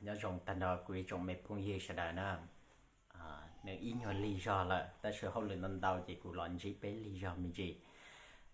Nyob zoo tag nrho kuv ib tsoom me phooj ywg sawv daws na. Nws ib nyuag lig zog lawm tab sis hauj lwm ntau ntau ces kuv los ntsib peb lig zog me ntsis.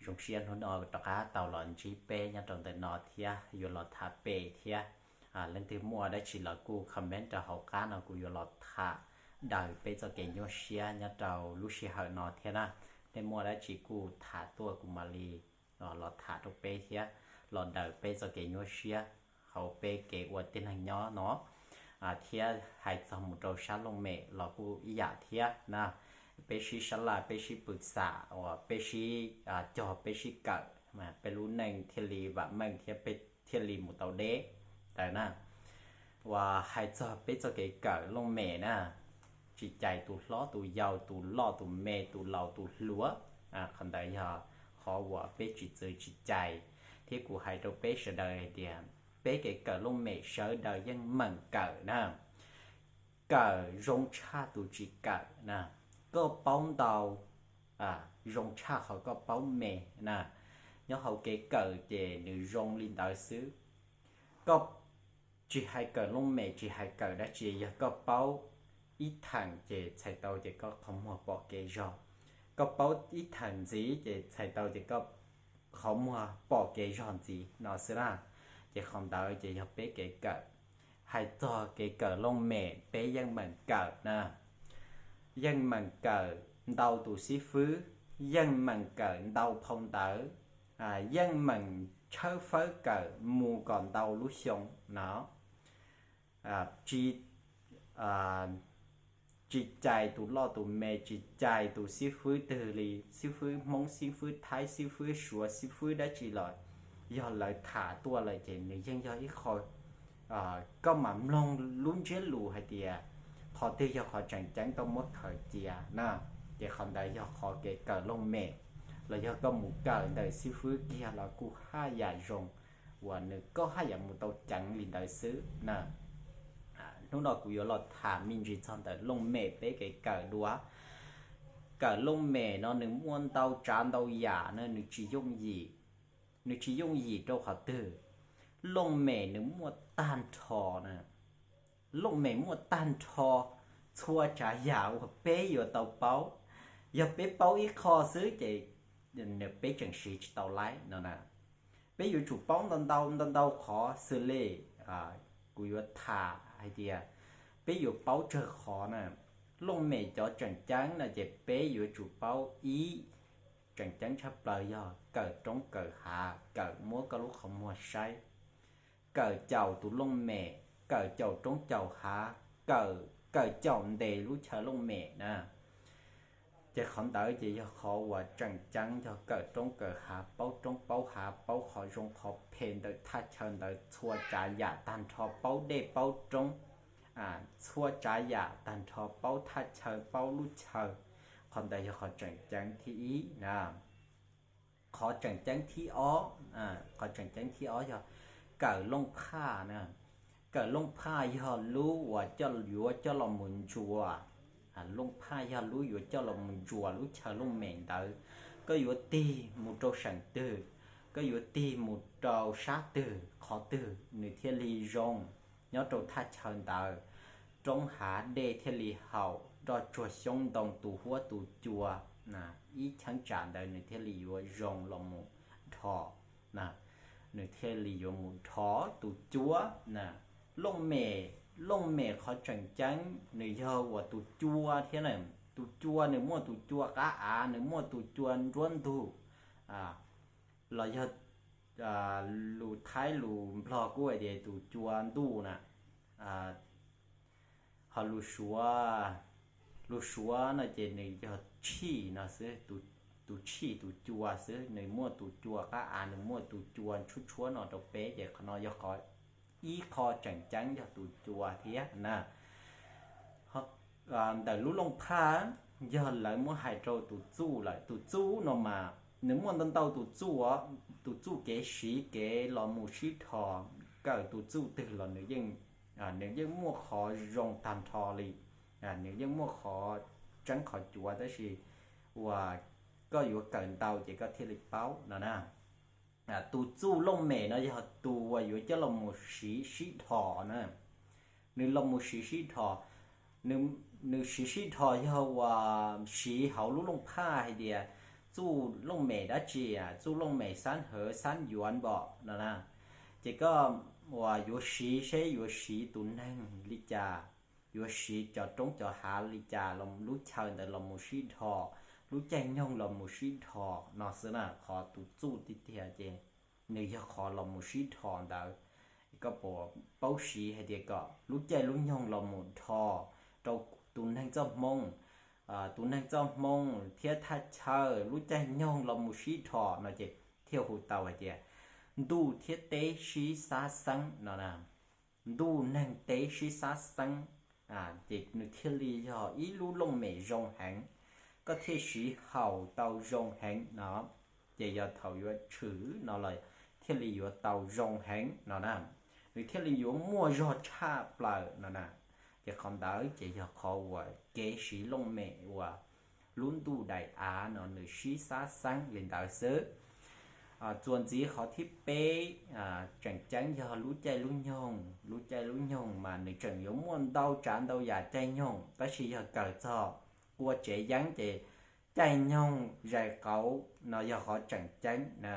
Zoo siab hnub no rov qab tau los ntsib peb nyob rau ntawm no thiab yuav los tham pem thiab. Leej twg muaj dab tsi los kuj comment rau hauv qab no kuv yuav los tham daws peb txoj kev nyuaj siab nyob rau lub sij hawm no thiab na. Nej muaj dab tsi kuj tham tuaj kuv mam li los tham rau peb thiab los daws peb txoj kev nyuaj siab hauv peb kev ua tib neeg nyob no. Thiab hais txog mus rau sab looj mem los kuj ib yam thiab na. Peb sib sab laj, peb sib pw xam uas peb sib cog, peb sib kawm, peb lub neej thiaj li vam meej thiab peb thiaj li mus tau deb ntawd na. Uas hais txog peb txoj kev kawm looj mem na, tsis cais tus hlob tus yau, tus loj tus me, tus laus tus hluas, qhov ntawd yog qhov uas peb tsis txwv tsis cais. Thiab kuv hais rau peb sawv daws hais tias peb kev kawm looj mem sawv daws yeej meem kawm na. Kawm zoo tshaj tus tsis kawm na. Koj paub ntau zoo tshaj qhov koj paub me na. Nyob hauv kev kawm ces nws zoo li ntawd xwb. Koj tsis hais kawm looj mem, tsis hais kawm dab tsi, yog koj paub ib theem ces txhais tau tias koj qhov muag pom kev zog. Koj paub ib theem ntxiv ces txhais tau tias koj qhov muag pom kev zog ntxiv no xwb na. Ces qhov ntawd ces yog peb kev kawm. Hais txog kev kawm looj mem peb yeej meem kawm na. Yeej meem kawm ntau tus xib fwb, yeej meem kawm ntau phau ntawv, yeej meem tshawb fawb kawm mus kom ntau lub xyoo no. Tsis tsis cais tus loj tus me, tsis cais tus xib fwb twg li, xib fwb Hmoob, xib fwb Thaib, xib fwb Suav, xib fwb dab tsi los yog lawv tham tuaj lawm ces nws yeej yog ib qho koj mam mloog lub ntsiab lus hais tias qhov twg yog qhov tseem ceeb koj muab khaws cia na. Ces qhov ntawd yog qhov kev kawm looj mem, los yog koj mus kawm ntawm xib fwb kiag los kuj haj yam zoo, uas nws koj haj yam mus tau ceev li ntawd xwb na. Hnub no kuv yuav los tham me ntsis txog ntawm looj mem peb kev kawm dua. Kawm looj mem no nws muaj ntau tsav ntau yam na, nws tsis yooj yim. Nws tsis yooj yim rau qhov twg? Looj mem nws muaj tag nrho na. Looj mem muaj tag nrho txhua tsav yam uas peb yuav tau paub. Yog peb paub ib qho xwb ces peb tseem siv tsis tau laib no na. Peb yuav tsum paub ntau ntau ntau ntau qhov xws li kuv yuav tham hais tias peb yuav paub tsawg qhov na. Looj mem cov tseem ceeb no ces peb yuav tsum paub ib, tseem ceeb tshaj plaws yog kawm roob kawm hav, kawm muab koj lub qhov muag saib, kawm caum tus looj mem, kawm caum roob caum hav, kawm, kawm caum ntes lub chaw looj mem na. Ces qhov ntawd ces yog qhov uas tseem ceeb yog kawm roob kawm hav, paub roob paub hav, paub qhov zoo qhov phem ntawm thaj chaw ntawd txhua tsav yam tag nrho, paub dej paub roob, txhua tsav yam tag nrho, paub thaj chaw paub lub chaw. Qhov ntawd yog qhov tseem ceeb thib ib na. Qhov tseem ceeb thib ob, qhov tseem ceeb thib ob yog kawm looj phaj na. Kawm looj phaj yog lub uas coj, yuav coj los mus ntsuas. Looj phaj yog lub yuav coj los mus ntsuas lub chaw looj mem ntawd. Koj yuav tig mus rau seem twg, koj yuav tig mus rau sab twg qhov twg nws thiaj li zoo nyob rau thaj chaw ntawd. Roob hav dej thiaj li haum, nroj tsuag xyoob ntoo tus huab tus cua, ib cheeb tsam ntawd nws thiaj li yuav zoo los mus dhos, nws thiaj li yuav mus dhos tus cua na. Looj mem, looj mem qhov tseem ceeb nws yog uas tus cua thiab na. Tus cua nws muaj tus cua qab av, nws muaj tus cua nruab ntug, los yog lus Thaib lus Nplog kuj hais tias tus cua ntuj na. Ho lus Suav, lus Suav no ces nws yog tshij no xwb, tus tshij tus cua xwb, nws muaj tus cua qab av, nws muaj tus cua tshuab tshuab no rau peb, ces qhov no yog qhov, ib qho tseem ceeb yog tus cua thiab na. Ntawm lub looj phaj, yog lawv muab hais rau tus txuj lawm, tus txuj no mas nws muaj ntau ntau tus txuj, tus txuj kev siv kev los mus sib dhos, kawm tus txuj twg los nws yeej, nws yeej muaj qhov zoo tag nrho li, nws yeej muaj qhov tseeb qhov cuav, tab sis uas koj yuav kawm ntau ces koj thiaj li paub no na. Tus txuj looj mem no yog tus uas yuav coj los mus siv sib dhos na. Nws los mus siv sib dhos, nws siv sib dhos yog uas siv hauv lub looj phaj hais tias txuj looj mem dab tsi, txuj looj mem xab hawv xab yuav npom no na. Ces koj uas yuav siv seb yuav siv tus neeg li cas, yuav siv cov roob cov hav li cas, lub chaw ntawd los mus sib dhos, lub caij nyoog los mus sib dhos no xwb na. Qhov tus txuj tiag tiag ces nws yog qhov los mus sib dhos ntawd. Koj puas paub siv hais tias kom lub caij lub nyoog los mus dhos rau tus neeg txoj hmoo, tus neeg txoj hmoo thiab thaj chaw lub caij nyoog los mus sib dhos no ces thiaj hu tau hais tias ntuj thiab teb sib xab xeeb no na. Ntuj neeg teb sib xab xeeb, ces nws thiaj li yog ib lub looj mem zoo heev, koj thiaj siv haum tau zoo heev no. Ces yog thaum yuav tshwm no los thiaj li yuav tau zoo heev no na, nws thiaj li yuav muaj zog tshaj plaws no na. Ces qhov ntawd ces yog qhov uas kev siv looj mem uas lub ntuj daim av no nws sib xab xeeb li ntawd xwb. Txuas ntxiv qhov thib peb, tseem ceeb yog lub caij lub nyoog. Lub caij lub nyoog mas nws tseem yuav muaj ntau tsav ntau yam caij nyoog, tab sis yog kawm txog ua tsev yeeb ces caij nyoog zais qauv no yog qhov tseem ceeb na.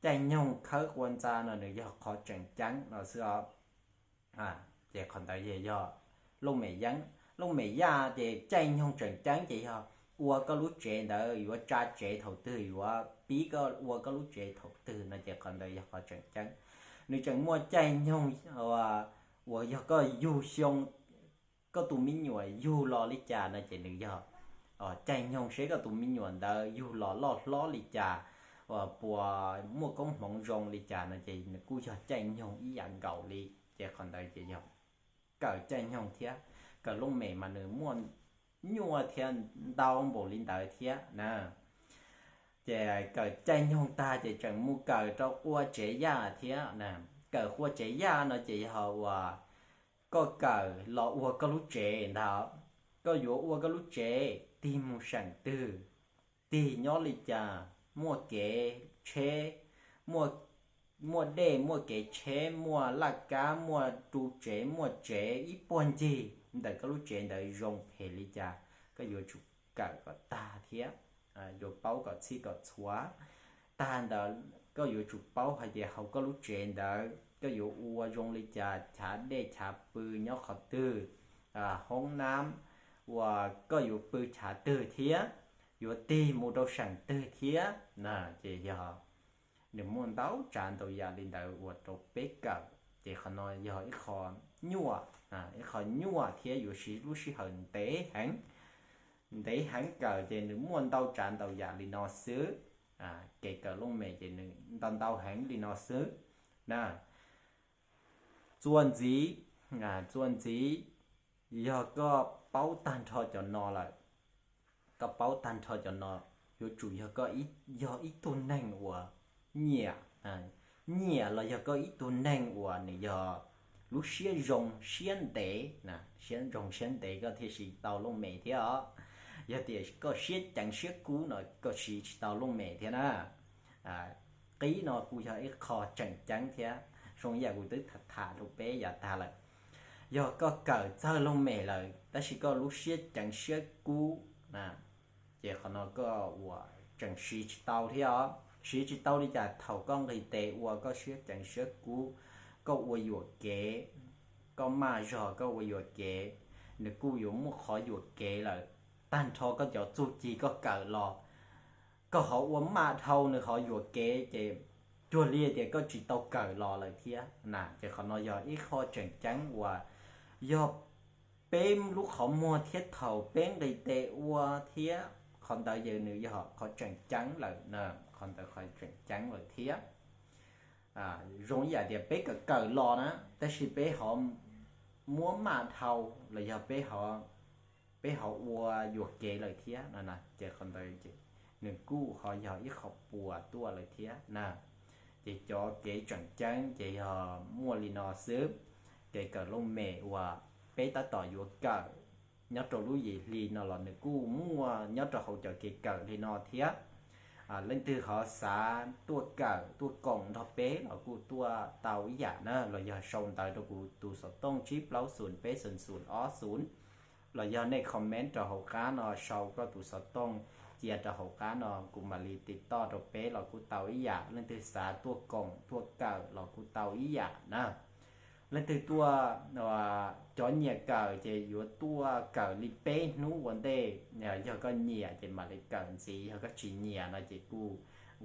Caij nyoog khawb qua ntxa no nws yog qhov tseem ceeb no xwb os. Ces qhov ntawd yog looj mem yeeb. Looj mem yaj ces caij nyoog tseem ceeb ces yog ua koj lub tsev ntawd yuav tsa tsev thaum twg, yuav pib koj ua koj lub tsev thaum twg no ces qhov ntawd yog qhov tseem ceeb. Nws tseem muaj caij nyoog uas yog koj yug xyoo, koj tus me nyuam yug los li cas no ces nws yog caij nyoog seb koj tus me nyuam ntawd yug los loj hlob li cas, uas puas muaj koob hmoov zoo li cas no ces nws kuj yog caij nyoog ib yam nkaus li. Ces qhov ntawd ces yog kawm caij nyoog thiab. Kawm looj mem mas nws muaj nyuaj thiab ntau npaum li ntawd thiab na. Ces kawm caij nyoog tag ces tseem mus kawm rau qua tsev yaj thiab na. Kawm qua tsev yaj no ces yog uas koj kawm los ua koj lub tsev ntag. Koj yuav ua koj lub tsev, tig mus seem twg, tig nyob li cas, muaj kev tsheb, muaj dej, muaj kev tsheb, muaj laj kab, muaj ru tsev, muaj tsev ib puag ncig ntawm koj lub tsev ntawd zoo phem li cas, koj yuav tsum kawm kom tag thiab. Yuav paub kom txhij kom txhua. Tag ntawd koj yuav tsum paub hais tias hauv koj lub tsev ntawd koj yuav ua zoo li cas, chav dej chav pw nyob qhov twg, hoob nab uas koj yuav pw chav twg thiab, yuav tig mus rau seem twg thiab na. Ces yog nws muaj ntau tsav ntau yam li ntawd uas rau peb kawm. Ces qhov no yog ib qho nyuaj, ib qho nyuaj thiab yuav siv lub sij hawm ntev heev. Ntev heev kawm ces nws muaj ntau tsav ntau yam li no xwb. Kev kawm looj mem ces nws ntau ntau heev li no xwb na. Txuas ntxiv, txuas ntxiv, yog koj paub tag nrho cov no lawm, koj paub tag nrho cov no, yuav tsum yog koj yog ib tug neeg uas nyiam, nyiam los yog koj ib tug neeg uas nws yog lub siab zoo siab ntev, siab zoo siab ntev koj thiaj siv tau looj mem thiab os. Yog tias koj siab ceev siab kub no koj siv tsis tau looj mem thiab na. Qib no kuj yog ib qho tseem ceeb thiab, zoo yam kuv twb tham tham rau peb yav tag lawm. Yog koj kawm txawj looj mem lawm tab sis koj lub siab ceev siab kub, ces qhov no koj uas tseem siv tsis tau thiab os. Siv tsis tau li cas thaum koj nqis tes ua koj siab ceev siab kub, koj ua yuam kev, koj maj zog koj ua yuam kev, nws kuj yuav muaj qhov yuam kev lawm. Tag nrho koj cov txuj ci koj kawm los, koj ho ua maj dhau nws qhov yuam kev ces cuag li tias koj tsis tau kawm los lawm thiab na. Ces qhov no yog ib qho tseem ceeb uas yog peb lub qhov muag thiab thaum peb nqis tes ua thiab, qhov ntawd yog nws yog qhov tseem ceeb lawm na, qhov ntawd qhov tseem ceeb lawm thiab. Zoo ib yam tias peb kawm kawm los na, tab sis peb ho muab maj dhau los yog peb ho ua yuam kev lawm thiab no na. Ces qhov ntawd nws kuj ho yog ib qho puas tuaj lawm thiab na. Ces cov kev tseem ceeb ces yog muaj li no xwb. Kev kawm looj mem uas peb tab tom yuav kawm nyob rau lub yim hli no los nws kuj muaj nyob rau hauv cov kev kawm li no thiab. Leej twg ho xav tuaj kawm tuaj koom nrog peb los kuj tuaj tau ib yam na, los yog sau ntawv rau kuv tus xov tooj tsib plaub xoom peb xoom xoom ob xoom, los yog nej comment rau hauv qab no, sau koj tus xov tooj cia rau hauv qab no, kuv mam li tiv toj rau peb los kuj tau ib yam. Leej twg xav tuaj koom tuaj kawm los kuj tau ib yam na. Leej twg tuaj, cov nyiam kawm ces yuav tuaj kawm li peb hnub ua ntej, yog koj nyiam ces mam li kawm ntxiv, yog koj tsis nyiam no ces kuj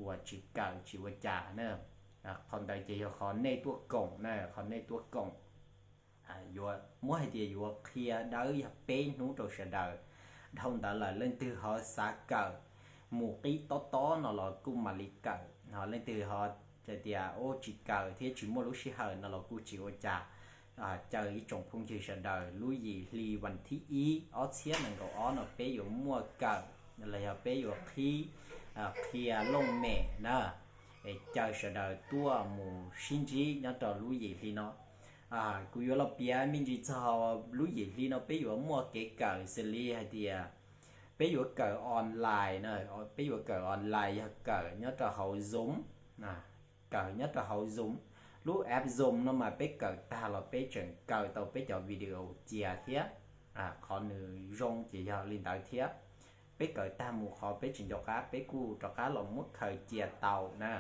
ua tsis kawm tsis ua cas na. Qhov ntawd ces yog qhov nej tuaj koom na, qhov nej tuaj koom. Yuav muab hais tias yuav qhia dawb yog peb hnub rau sawv daws. Dhau ntawd lawm leej twg ho xav kawm mus qib tob tob no los kuj mam li kawm, ho leej twg ho hais tias ua tsis kawm thiab tsis muaj lub sij hawm no los kuj tsis ua cas. Caw ib tsoom phooj ywg sawv daws lub yim hli vas thib ib ob txhiab nees nkaum ob no peb yuav muaj kawm, los yog peb yuav qhib, qhia looj mem na. Es caw sawv daws tuaj mus sib ntsib nyob rau lub yim hli no. Kuv yuav los piav me ntsis txog lub yim hli no peb yuav muaj kev kawm xws li hais tias peb yuav kawm online na, peb yuav kawm online yog kawm nyob rau hauv Zoom, kawm nyob rau hauv Zoom. Lub app Zoom no mas peb kawm tag los peb tseem kawm tau peb cov video cia thiab. Qhov nws zoo ces yog li ntawd thiab. Peb kawm tag mus qhov peb tsis nco qab peb kuj rov qab los muab khaws cia tau na.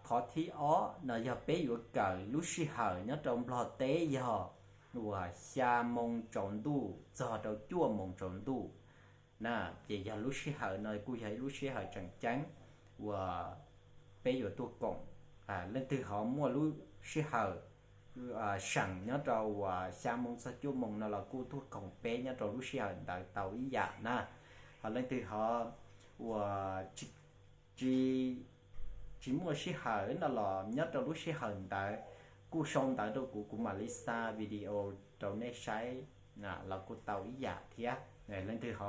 Qhov thib ob no yog peb yuav kawm lub sij hawm nyob rau Nplog teb yog uas xya moo tsaus ntuj txog rau cuaj moo tsaus ntuj na. Ces yog lub sij hawm no kuj yog ib lub sij hawm tseem ceeb uas peb yuav tuaj koom. Leej twg ho muaj lub sij hawm seem nyob rau uas xya moo txog cuaj moo no los kuj tuaj koom peb nyob rau lub sij hawm ntawd tau ib yam na. Ho leej twg ho uas tsis tsis muaj sij hawm no los nyob rau lub sij hawm ntawd kuj sau ntawv rau kuv, kuv mam li xa video rau nej saib los kuj tau ib yam thiab. Leej twg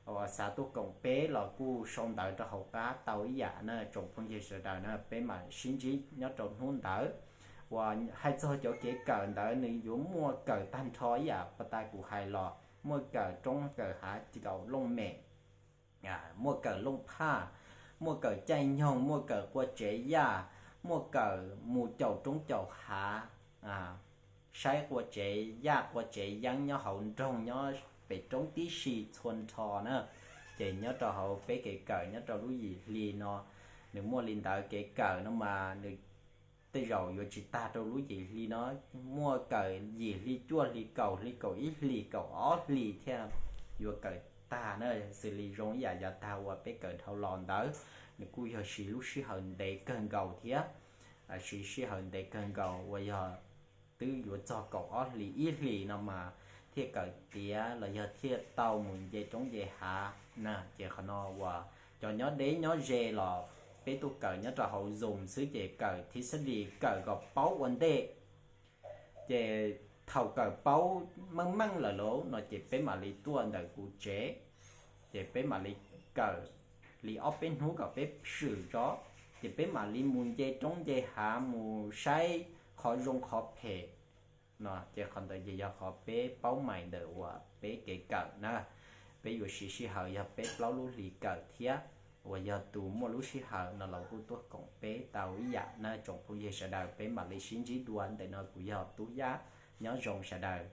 ho xav tuaj koom peb los kuj sau ntawv rau hauv qab tau ib yam na tsoom phooj ywg sawv daws na, peb mam sib ntsib nyob rau hnub ntawd. Uas hais txog cov kev kawm ntawd nws yuav muaj kawm tag nrho ib yam pas tas kuv hais los muaj kawm roob kawm hav, kawm looj mem, muaj kawm looj phaj, muaj kawm caij nyoog, muaj kawm qua tsev yaj, muaj kawm mus caum roob caum hav, saib qua tsev yaj qua tsev yeeb nyob hauv nroog nyob pem roob tib si txhua nrho na. Ces nyob rau hauv peb kev kawm nyob rau lub yim hli no, nws muaj li ntawd. Kev kawm no mas nws tej zaum yuav tsis tag rau lub yim hli no, muaj kawm yim hli cuaj hli kaum hli kaum ib hli kaum ob hli thiaj yuav kawm tag na. Xws li zoo ib yam yav tag uas peb kawm dhau los ntawd, nws kuj yog siv lub sij hawm ntev kawg nkaus thiab. Siv sij hawm ntev kawg nkaus uas yog twb yuav txog kaum ob hlis ib hlis no mas thiaj kawm tiav los yog thiaj tau mus nce roob nce hav na. Ces qhov no uas cov nyob deb nyob ze los peb tuaj kawm nyob rau hauv Zoom xwb ces kawm thib xab dis kawm kom paub ua ntej. Ces thaum kawm paub meej meej lawm lauj no ces peb mam li tuaj ntawm kuv tsev, ces peb mam li kawm li ob peb hnub kom peb swm tso, ces peb mam li mus nce roob nce hav mus saib qhov zoo qhov phem no. Ces qhov ntawd ces yog qhov peb paub mais ntawm uas peb kev kawm na. Peb yuav siv sij hawm yog peb plaub lub hlis kawm thiab. Uas yog tus muaj lub sij hawm no los kuj tuaj koom peb tau ib yam na tsoom phooj ywg sawv daws, peb mam li sib ntsib dua. Ntawm no kuv yog Tub Yaj, nyob zoo sawv daws.